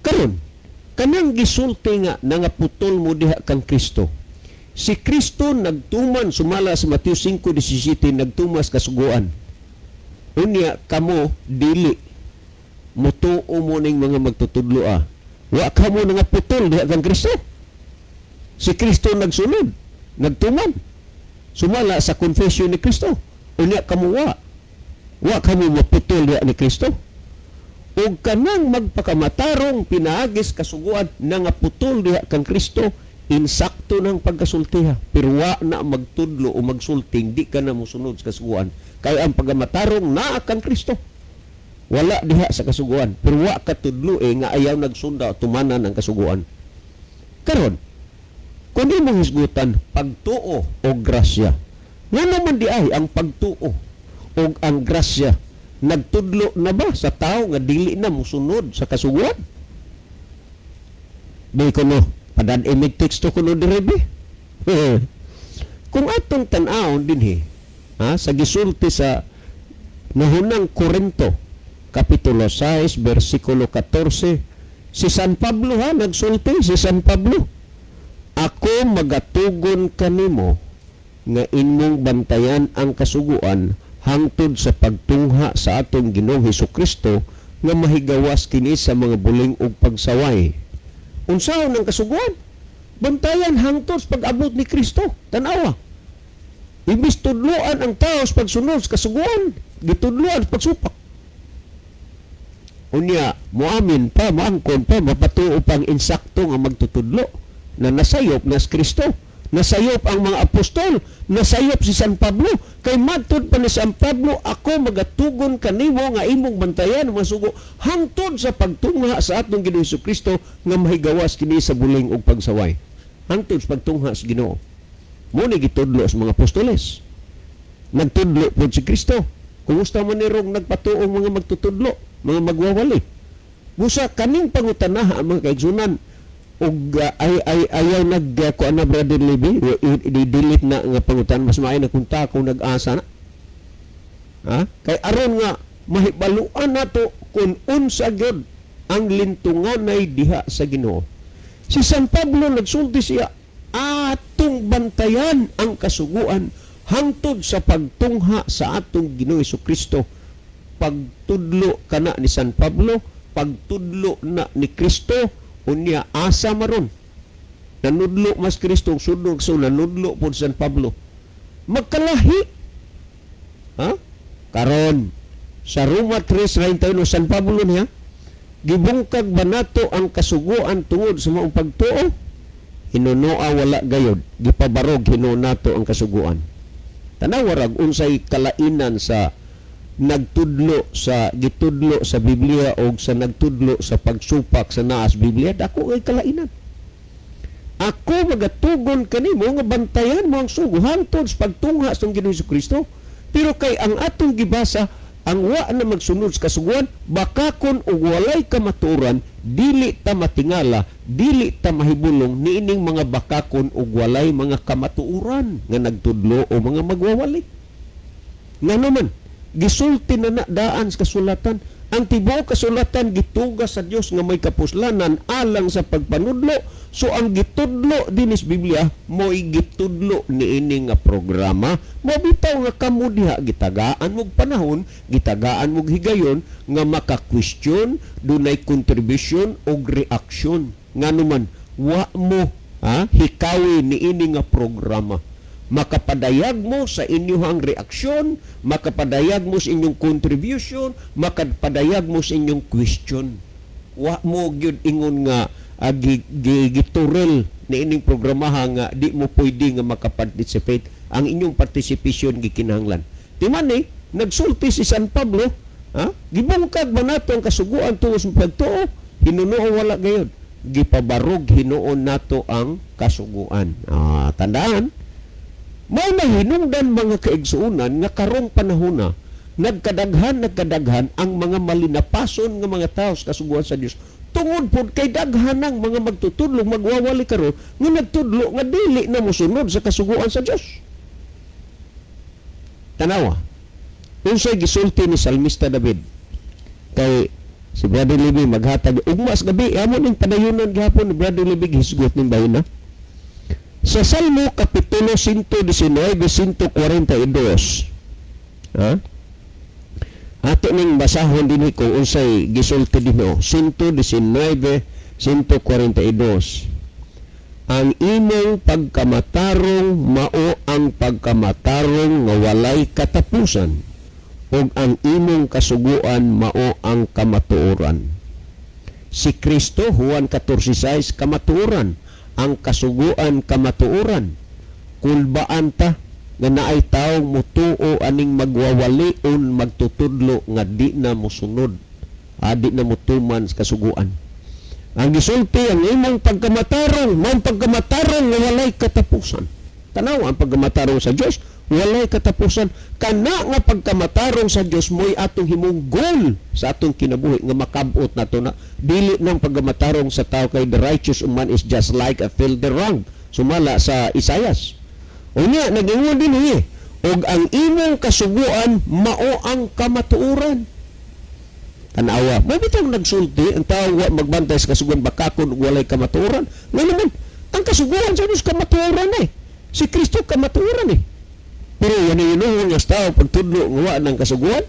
Karon, kanang gisulti nga nangaputol mo diha kang Kristo, si Kristo nagtuman sumala sa Mateo 5:17, nagtumas kasuguan. Unya kamo dili mutuo mo ning mga magtutudlo, ah. Wa kamo nangaputol diha kang Kristo. Si Kristo nagsunod, nagtuman sumala sa confession ni Kristo. Unya kamo wa. Wa kamo maputol diha ni Kristo. Ug kanang magpakamatarong pinaagis kasuguan, nangaputol diha kang Kristo, insakto ng pagkasultiha. Pero wa na magtudlo o magsulting di ka na mosunod sa kasuguan, kay ang pagkamatarong naa kang Kristo, wala diha sa kasuguan. Pero wa ka tudlo eh nga ayaw nagsunda o tumanan ang kasuguan. Karon, kung di mo hisgutan pagtuo o grasya, nga naman di ay ang pagtuo o ang grasya nagtudlo na ba sa tao nga dili na musunod sa kasuguan? Di ko no padan imig teksto kuno diri be. Kung atong tan-awon dinhi ha, sa gisulti sa Nahunang Korinto kapitulo 6 bersikulo 14, si San Pablo ha, nagsulti si San Pablo, "Ako magatugon kanimo nga imong bantayan ang kasuguan hangtod sa pagtungha sa atong Ginoong Hesus Kristo nga mahigawas kini sa mga buling ug pagsaway." Unsaon ang kasuguan? Bantayan hangtod sa pag-abot ni Kristo. Tanawa. Imbis tudloan ang tao sa pagsunod sa kasuguan, gitudloan sa pagsupak. Unya, moamin pa, moangkon pa, mapatuo pang insakto nga magtutudlo na nasayop na si Kristo. Nasayop ang mga apostol, nasayop si San Pablo. Kay matod pa ni San Pablo, "Ako magatugon kanimo nga imong bantayan mga sugo hangtod sa pagtungha sa atong Ginoong Kristo nga mahigawas kini sa buling ug pagsaway." Hangtod sa pagtungha sa Ginoo. Mo ni gitudlo sa mga apostoles. Nagtudlo pod si Kristo. Kumusta man ni rong nagpatuong mga magtutudlo, mga magwawali? Busa kaning pangutanaha, mga kaigsunan, og ay ay ayaw nag kuan na, Brother Libby, i-delete na nga pangutan. Mas maayo na kung ta kung nag-asa na. Ha? Kay aron nga mahibaluan nato kung unsa gyud ang lintunganay diha sa Ginoo. Si San Pablo nagsulti siya, atong bantayan ang kasuguan hangtod sa pagtungha sa atong Ginoo Kristo. Pagtudlo kana ni San Pablo, pagtudlo na ni Kristo. Unya asa maron nanudlo mas Kristo ug sudnog, so nanudlo pod San Pablo, magkalahi, ha? Karon sa Roma 3:31, San Pablo niya, gibungkag ba nato ang kasuguan tungod sa maong pagtuo? Hinunoa wala gayod. Gipabarog hinuon nato ang kasuguan. Tanawa rag unsay kalainan sa nagtudlo sa gitudlo sa Biblia o sa nagtudlo sa pagsupak sa naas Biblia. Dako kay kalainan. Ako magatugon kanimo nga bantayan mo ang sugo hangtod sa pagtungha sa Ginoong Kristo. Pero kay ang atong gibasa, ang wa na magsunod sa kasuguan, bakakon og walay kamatuoran, dili ta matingala, dili ta mahibulong niining mga bakakon og walay mga kamatuoran nga nagtudlo o mga magwawali. Nga naman, gisulti na na daan sa kasulatan. Ang tibuok kasulatan gituga sa Dios nga may kapuslanan alang sa pagpanudlo. So ang gitudlo dinis Biblia mo'y gitudlo niini nga programa. Mo bitaw nga kamo diha gitagaan mog panahon, gitagaan mog higayon nga maka-question, dunay contribution og reaksyon. Nganuman wa mo, ha, hikawi niini nga programa. Makapadayag mo sa inyong reaksyon, makapadayag mo sa inyong contribution, makapadayag mo sa inyong question. Wa mo gyud ingon nga giturel ni ining programaha nga di mo pwede nga makaparticipate. Ang inyong participation gikinahanglan. Timan ni, nagsulti si San Pablo, ha? Gibungkag ba nato ang kasuguan tungod sa pagtuo? Hinunoon wala gayod. Gipabarog hinuon nato ang kasuguan. Tandaan, may mahinungdan, mga kaigsuunan, nga karong panahona nagkadaghan ang mga malinapason nga mga tao sa kasuguan sa Dios tungod pod kay daghan ang mga magtutudlo, magwawali karon nga nagtudlo nga dili na mosunod sa kasuguan sa Dios. Tanawa unsay gisulti ni Salmista David. Kay si Brother Libby maghatag ugma sa gabi, amo ning padayunan gihapon ni Brother Libby, hisgot ning bahin na. Sa Salmo Kapitulo 119, 142. Ha? Ato ning basahon dinhi kung unsay gisulti dinhi. 119, 142. Ang imong pagkamatarong mao ang pagkamatarong nga walay katapusan, ug ang imong kasuguan mao ang kamatuoran. Si Kristo, Juan 14:6, kamatuoran. Ang kasuguan kamatuoran. Kulbaan ta nga naay tawo mutuo aning magwawali on magtutudlo nga di na mosunod, di na motuman sa kasuguan. Ang gisulti, ang imong pagkamatarong mao pagkamatarong nga walay katapusan. Tanaw ang pagkamatarong sa Dios, walay katapusan. Kana nga pagkamatarong sa Dios mo'y atong himong goal sa atong kinabuhi nga makabot nato na dili nang pagkamatarong sa tao, kay the righteous man is just like a filthy rag, sumala sa Isaias. Unya nag-ingon din eh, og ang imong kasuguan mao ang kamatuoran. Tanawa, mo bitong nagsulti ang tao wa magbantay sa kasuguan, bakakon ug walay kamatuoran. Nga naman, ang kasuguan sa Dios kamatuoran eh. Si Kristo kamatuoran eh. Pero yan yung nga tao pagtudlo nga wa ng kasuguan.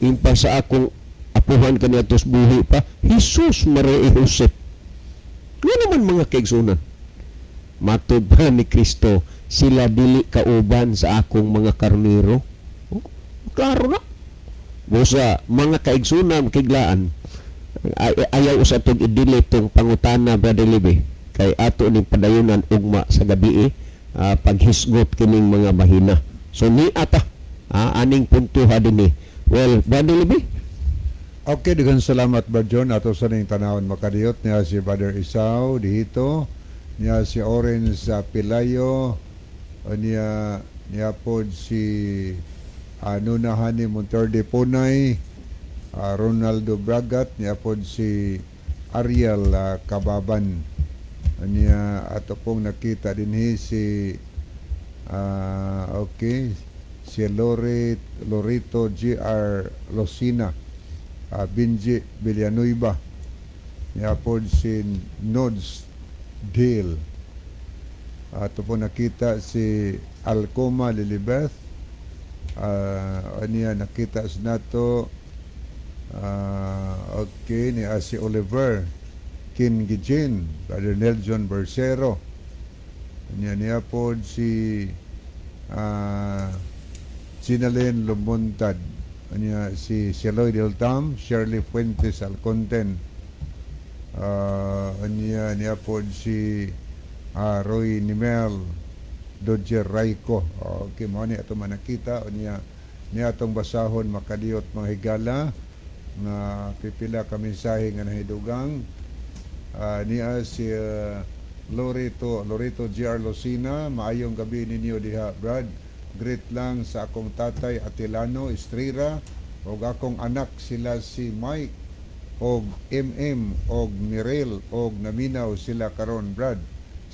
Impa sa akong apuhan kaniadtos buhi pa, Jesus, Maria, Joseph. Nga naman, mga kaigsunan, matod pa ni Kristo, sila dili kauban sa akong mga karnero. Oh, klaro na. Busa, mga kaigsunan, kiglaan, ayaw usa tong i-delete tong pangutana, Brother Libby. Kay ato ning padayunan ugma sa gabi paghisgot kining mga mahina. So ni ata aning puntuha dinhi. Well, Brother Libby. Okay, daghang salamat, Brother John. Ato sa ning tanawon makadiyot niya si Brother Isao dito, niya si Oren sa Pilayo, o niya niya pod si Nuna Hani Monterde Punay, Ronaldo Bragat, niya pod si Ariel Kababan. Niya ato pong nakita dinhi si okay, si Lorito GR Losina, Binji Villanueva, niya pod si Nods Dale. Ato po nakita si Alcoma Lilibeth. Niya nakita sa nato, okay, ni si Oliver Kin Gijin, Brother Nelson Bercero. Niya niya po si Ginalyn Lumuntad. Niya si Celoy Del Tam, Shirley Fuentes Alconten. Niya niya po si Roy Nimel Dodger Rayco. Okay, mao ni ato manakita niya niya atong basahon, makadiyot, mga higala, nga pipila ka mensahe nga nahidugang. Niya si Lorito Lorito GR Losina, "Maayong gabi ninyo diha, Brad. Greet lang sa akong tatay Atilano Estrera ug akong anak sila si Mike og MM og Mirel og naminaw sila karon, Brad,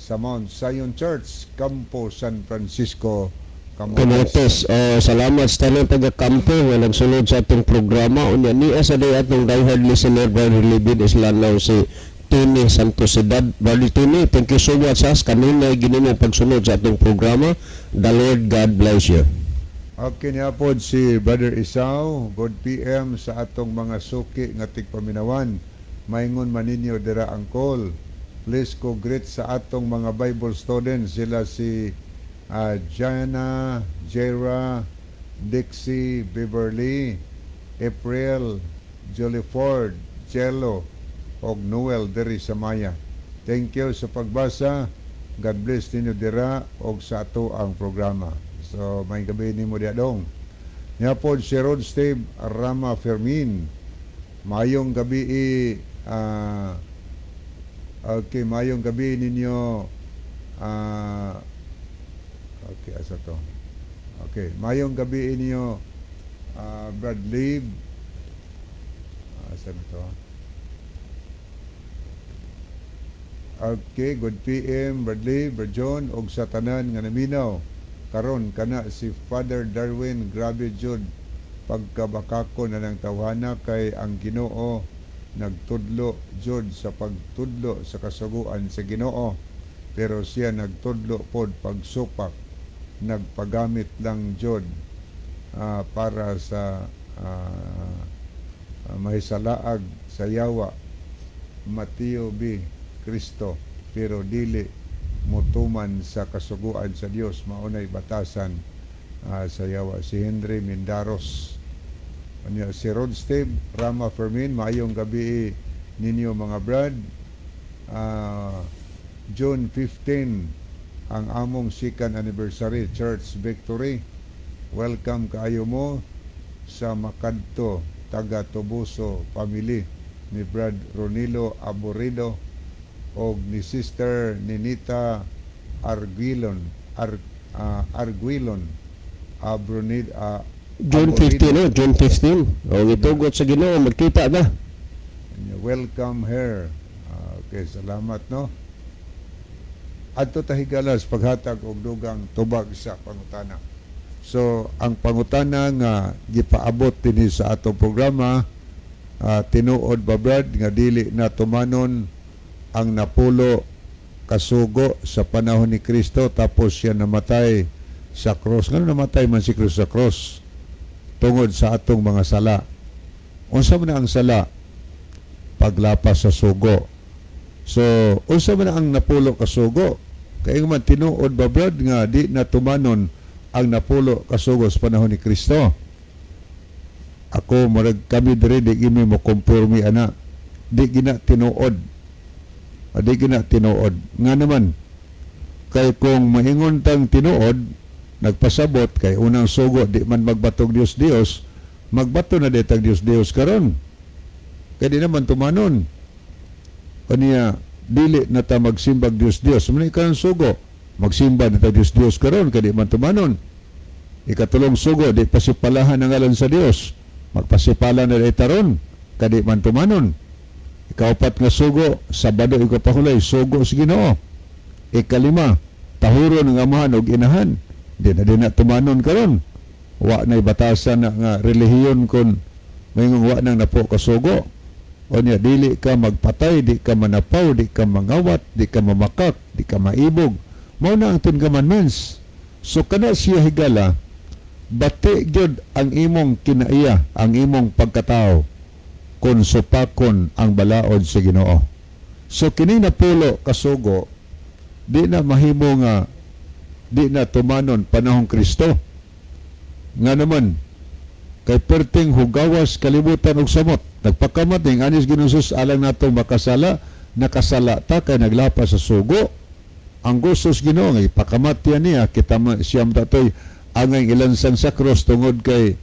sa Mount Zion Church, Campo San Francisco, Camotes." Camotes. Oh, salamat sa tanang taga-kampo nga nagsunod sa atong programa. Unya niya sa day atong diehard listener, Brother Libid Islanaw, si Tony Santosidad. Brother Tony, thank you so much ha. Kanunay ginimo pagsunod sa atong programa. The Lord God bless you. Okay, niya pod si Brother Isaw, "Good PM sa atong mga suki nga tigpaminawan. Maingon man ninyo dira ang call. Please ko greet sa atong mga Bible students sila si Jana, Jera, Dixie, Beverly, April, Ford, Jello, og Noel diri sa Maya. Thank you sa pagbasa. God bless ninyo dira og sa ato ang programa." So, maayong gabii nimo diha dong. Niya pod si Rod Steve Rama Fermin. Mayong gabi, okay, mayong gabi ninyo, okay, asa to? Okay, mayong gabi ninyo, Brad Lib. Asa na to? Okay, "Good PM, Bradley, Brad John, og sa tanan nga naminaw. Karon kana si Father Darwin, grabe jud pagkabakako na ng tawhana kay ang Ginoo nagtudlo jud sa pagtudlo sa kasuguan sa Ginoo, pero siya nagtudlo pod pagsupak, nagpagamit lang jud para sa mahisalaag sa yawa Mateo B. Kristo, pero dili motuman sa kasuguan sa Dios, maunay batasan sa yawa." Si Henry Mindaros. Anya si Rod Steve Rama Fermin, "Maayong gabi ninyo, mga brad. June 15 ang among second anniversary, Church Victory. Welcome kaayo mo sa Makadto taga Toboso family ni Brad Ronilo Aborido og ni Sister Ninita Arguilon Arguilon Abronid June Aborido." 15, no? June 15. O, gitugot sa Ginoo, magkita ba? Welcome her. Okay, salamat, no. Adto ta, higalas, paghatag og dugang tubag sa pangutana. So, ang pangutana nga gipaabot dinhi sa atong programa, tinuod ba, Brad, nga dili na tumanon ang napulo kasugo sa panahon ni Kristo tapos siya namatay sa cross? Ngano namatay man si Kristo sa cross? Tungod sa atong mga sala. Unsa man ang sala? Paglapas sa sugo. So, unsa man ang napulo kasugo? Kaya man tinuod ba, Brad, nga di na tumanon ang napulo kasugo sa panahon ni Kristo? Ako, murag kami diri, di gimi mo kumpirmi ana. Di gina tinuod. Di gina tinuod. Nga naman, kay kung maingon tang tinuod, nagpasabot kay unang sugo di man magbatog Dios Dios, magbato na ditag Dios Dios karon. Kay di naman tumanon. Kaniya dili na ta magsimbag Dios Dios. Muna ikaw sugo. Magsimba na ta Dios Dios karon kay di man tumanon. Ikatulong sugo, di pasipalahan ang ngalan sa Dios. Magpasipala na taron, kadi man tumanon. Ikaupat nga sugo, Sabado ikapahulay, sugo sa Ginoo. Ikalima, tahuron ang amahan og inahan. Di na tumanon karon. Wa na'y batasan na nga relihiyon kun mayngong wa nang napo kasugo. O niya, dili ka magpatay, di ka manapaw, di ka mangawat, di ka mamakak, di ka maibog. Mao na ang Ten Commandments. So kana siya, higala, bati gyud ang imong kinaiya, ang imong pagkatao kung supakon ang balaod sa Ginoo. So kini napulo kasugo, di na mahimo nga di na tumanon panahong Kristo. Nga naman, kay perting hugawas kalibutan og samot. Nagpakamat ning anis Ginoong Jesus alang nato makasala, nakasala ta kay naglapas sa sugo. Ang gusto sa Ginoo nga ipakamatyan niya kita siyam tatoy angay ilansang sa cross tungod kay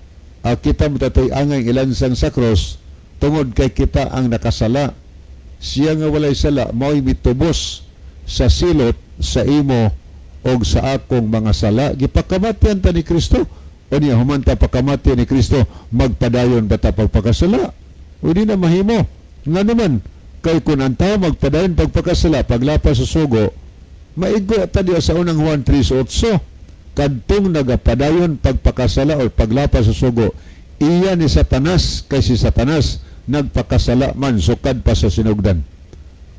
kita mo tatoy angay ilansang sa cross tungod kay kita ang nakasala. Siya nga walay sala mao'y mitubos sa silot sa imo og sa akong mga sala. Gipakamatyan ta ni Kristo. O niya, human ta pakamatyan ni Kristo, magpadayon ba ta pagpakasala? O di na mahimo. Nga naman, kay kung ang tao magpadayon pagpakasala, paglapas sa sugo, maigo ta diya sa Unang Juan 3.8. Kadtong nagapadayon pagpakasala o paglapas sa sugo, iya ni Satanas, kay si Satanas nagpakasala man sukad pa sa sinugdan.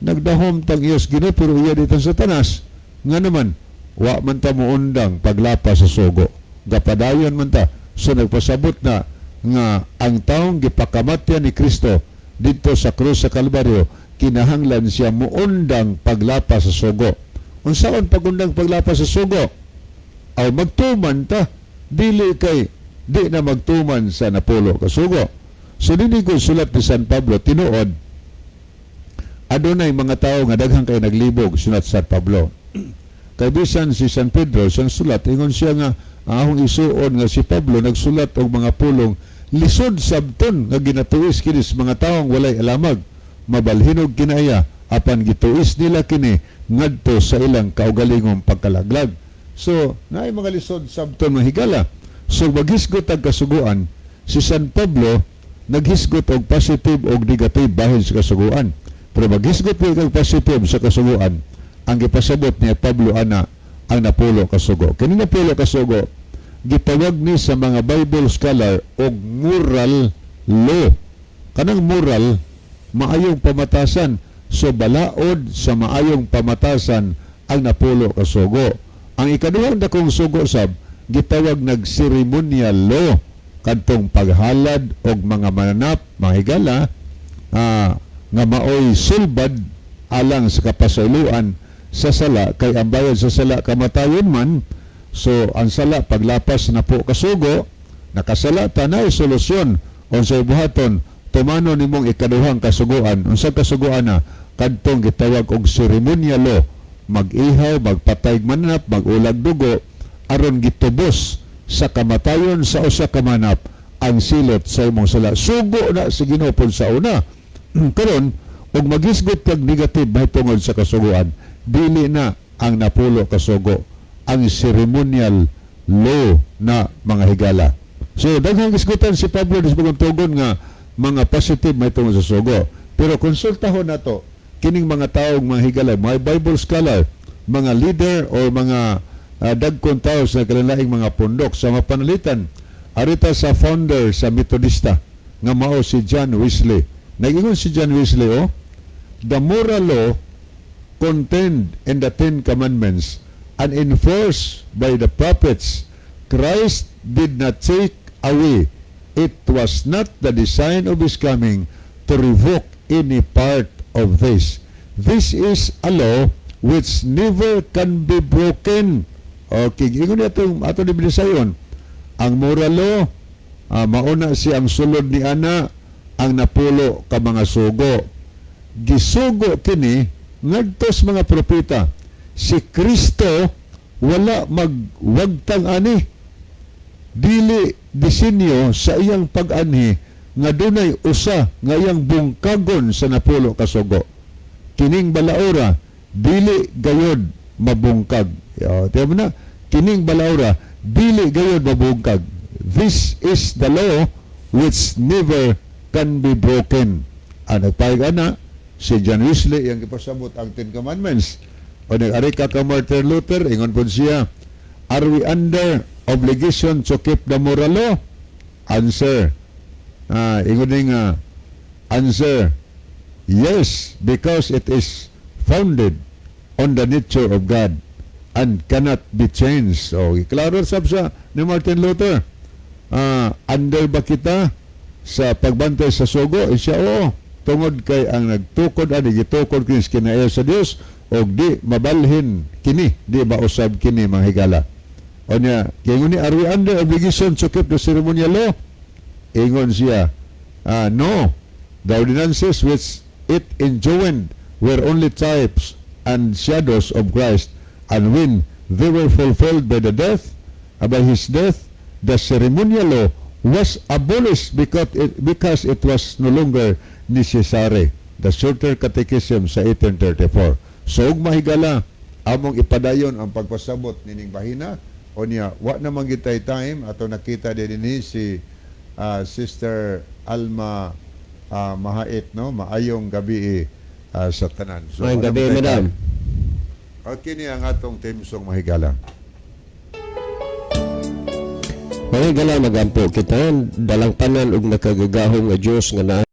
Nagdahom tang iyos Ginoo pero iya ditong Satanas. Nga naman, wa man ta muundang paglapas sa sugo. Gapadayon man ta. So nagpasabot na nga ang taong gipakamatyan ni Kristo didto sa krus sa Kalbaryo, kinahanglan siya muundang paglapas sa sugo. Unsaon pagundang paglapas sa sugo? Aw magtuman ta, dili kay di na magtuman sa napulo kasugo. So dinhi ko sulat ni San Pablo, tinuod adunay mga tao nga daghang kay naglibog sulat San Pablo. Kay bisan si San Pedro siyang sulat, ingon siya nga ang akong isuon nga si Pablo nagsulat og mga pulong lisod sabton nga ginatuis kini sa mga taong walay alamag, mabalhinog kinaya, apan gituis nila kini ngadto sa ilang kaugalingong pagkalaglag. So naay mga lisod sabton, mga higala. So maghisgot ang kasuguan, si San Pablo naghisgot og positive og negative bahin sa kasuguan, pero maghisgot po kag positive sa kasuguan, ang gipasabot ni Pablo ana ang napulo kasugo. Kini napulo kasugo gitawag ni sa mga Bible scholar og moral law. Kanang moral, maayong pamatasan. So balaod sa maayong pamatasan ang napulo kasugo. Ang ikaduhang dakong sugo sab gitawag nag ceremonial law, kadtong paghalad og mga mananap, mga higala, nga maoy sulbad alang sa kapasayloan sa sala, kay ang bayad sa sala kamatayon man. So ang sala paglapas na po kasugo, nakasala ta, na solusyon. Unsay buhaton? Tumanon nimong ikaduhang kasuguan. Unsa kasuguan na? Kadtong gitawag og ceremonial law, mag-ihaw, magpatay mananap, magulag dugo aron gitubos sa kamatayon sa usa ka manap ang silot sa imong sala. Sugo na si Ginoo sa una. Karon og maghisgot kag negative mahitungod sa kasuguan, dili na ang napulo kasugo, ang ceremonial law na, mga higala. So daghang hisgutan si Pablo sa bagong tugon nga mga positive mahitungod sa sugo, pero konsultahon nato kining mga taong, mga higala, mga Bible scholar, mga leader o mga dagkong tao sa kalaing mga pundok. Sa mapanalitan, arita sa founder sa Metodista nga mao si John Wesley. Nag-ingon si John Wesley, oh, "The moral law contained in the Ten Commandments and enforced by the prophets, Christ did not take away. It was not the design of His coming to revoke any part of this. This is a law which never can be broken." Okay, ingon niya itong ato ni Bilisayon. Ang moral law, mauna siya ang sulod ni ana ang napulo ka mga sugo. Gisugo kini ngadto sa mga propeta. Si Kristo wala magwagtang ani. Dili disenyo sa iyang pag-anhi nga dunay usa nga iyang bungkagon sa napulo ka sugo. Kining balaura dili gayod mabungkag. Yo, tiyan mo na, kining balaura Dili gayud mabungkag. This is the law which never can be broken. Ang nagpahig ana si John Wesley, iyang gipasabot ang Ten Commandments. O nag-ari ka ka Martin Luther, ingon po siya, "Are we under obligation to keep the moral law?" Answer. Ingon ni nga, answer, "Yes, because it is founded on the nature of God and cannot be changed." So, klaro sab sa ni Martin Luther. Under ba kita sa pagbantay sa sugo? Eh, siya, oo. Tungod kay ang nagtukod ani gitukod kini sa kinaiya sa Dios og di mabalhin kini, di mausab kini, mga higala. O niya, kaya ni, "Are we under obligation to keep the ceremonial law?" Ingon siya, "No, the ordinances which it enjoined were only types and shadows of Christ, and when they were fulfilled by his death, the ceremonial law was abolished because it was no longer necessary." The Shorter Catechism sa 1834. So, ug mahigala, among ipadayon ang pagpasabot nining bahina. O niya, wa naman gitay time ato nakita din ni si Sister Alma Mahait, no? Maayong gabi sa tanan. So, Maayong wala gabi, man tay madam. Time. Okay ni ang atong theme song, mahigala. Mga higala, magampo kita, dalangpanan og makagagahom nga Dios nga naa